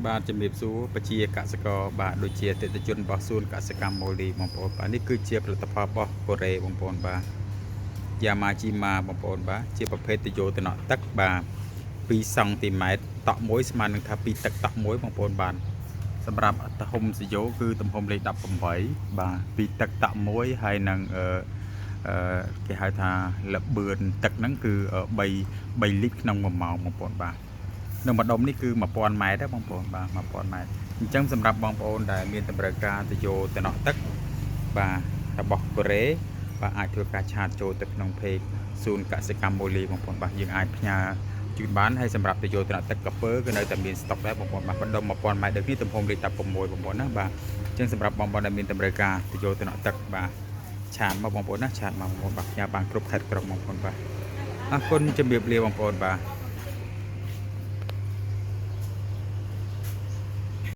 បាទជំរាបសួរប្រជាកសិករបាទដូចជាអតិថិជនរបស់សួនកសិកម្មម៉ូលីបងប្អូនបាទនេះគឺជាផលិតផលរបស់កូរ៉េបងប្អូនបាទយ៉ាម៉ាជីម៉ាបងប្អូនបាទជាប្រភេទទុយោតំណក់ទឹកបាទ2សង់ទីម៉ែត្រតក់មួយស្មើនឹងថា2ទឹកតក់មួយបងប្អូនបាទសម្រាប់ទំហំសយោគឺទំហំលេខ18បាទ2ទឹកតក់មួយហើយនឹងអឺអឺគេហៅថាលបឿនទឹកហ្នឹងគឺ3 3លីត្រក្នុង1ម៉ោងបងប្អូនបាទ នៅម្ដុំនេះគឺ1000ម៉ែត្រដែរបងប្អូនបាទ1000ម៉ែត្រអញ្ចឹងសម្រាប់បងប្អូនដែលមានតម្រូវការទៅយកតំណក់ទឹកបាទរបស់កូរ៉េបាទអាចធ្វើការ chat ចូលទៅក្នុង page សួនកសិកម្មម៉ូលីបងប្អូនបាទយើងអាចផ្ញើជូនបានហើយសម្រាប់ទៅយកតំណក់ទឹកកពើក៏នៅតែមានស្តុកដែរបងប្អូនបាទម្ដុំ1000ម៉ែត្រដូចនេះទំហំលេខ16បងប្អូនណាបាទអញ្ចឹងសម្រាប់បងប្អូនដែលមានតម្រូវការទៅយកតំណក់ទឹកបាទ chat មកបងប្អូនណា chat មកបងប្អូនបាទផ្ញើបានគ្រប់ខេត្តក្រុងបងប្អូនបាទអរគុណជំរាបលាបងប្អូនបាទ។